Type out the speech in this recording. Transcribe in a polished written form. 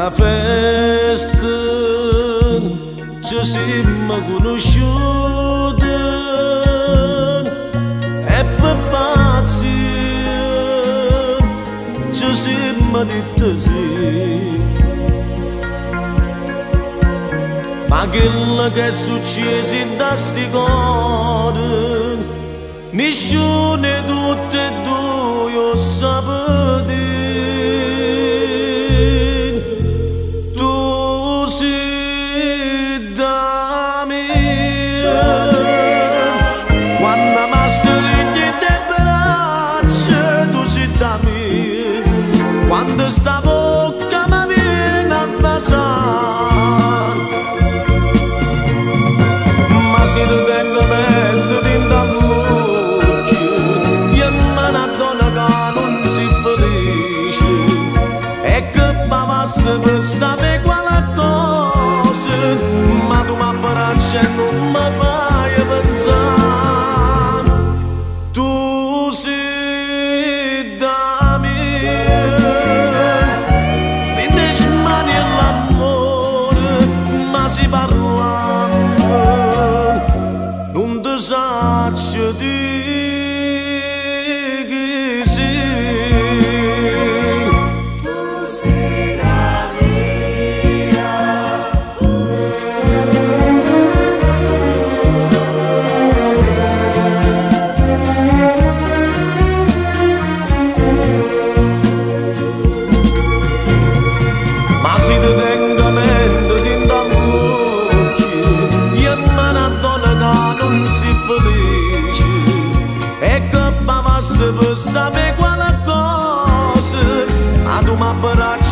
Na festa ci siamo conosciuti e per pazzia ci siamo detto sì. Ma quello che è successo in questi cuori, nessuno di tutti e due lo sa dire. Tu sei da me, quando mi stringi le braccia, tu sei da me, quando sta bocca mi viene a baciare. Ma se ti tengo mente dentro all'occhio, io me ne addono che non si felice, e che pavasse per sapere quale cosa, ma tu mi abbracci e non mi fai pensare. Tu sei da me, dinte mani e l'amore, ma si parla non ti saccio di chi sei. Tu sei la mia. Ma se ti tengo mente dentro all'occhio, io me ne addono che non si felice, e che pavasse per sapere quale cosa, ma tu mi abbracci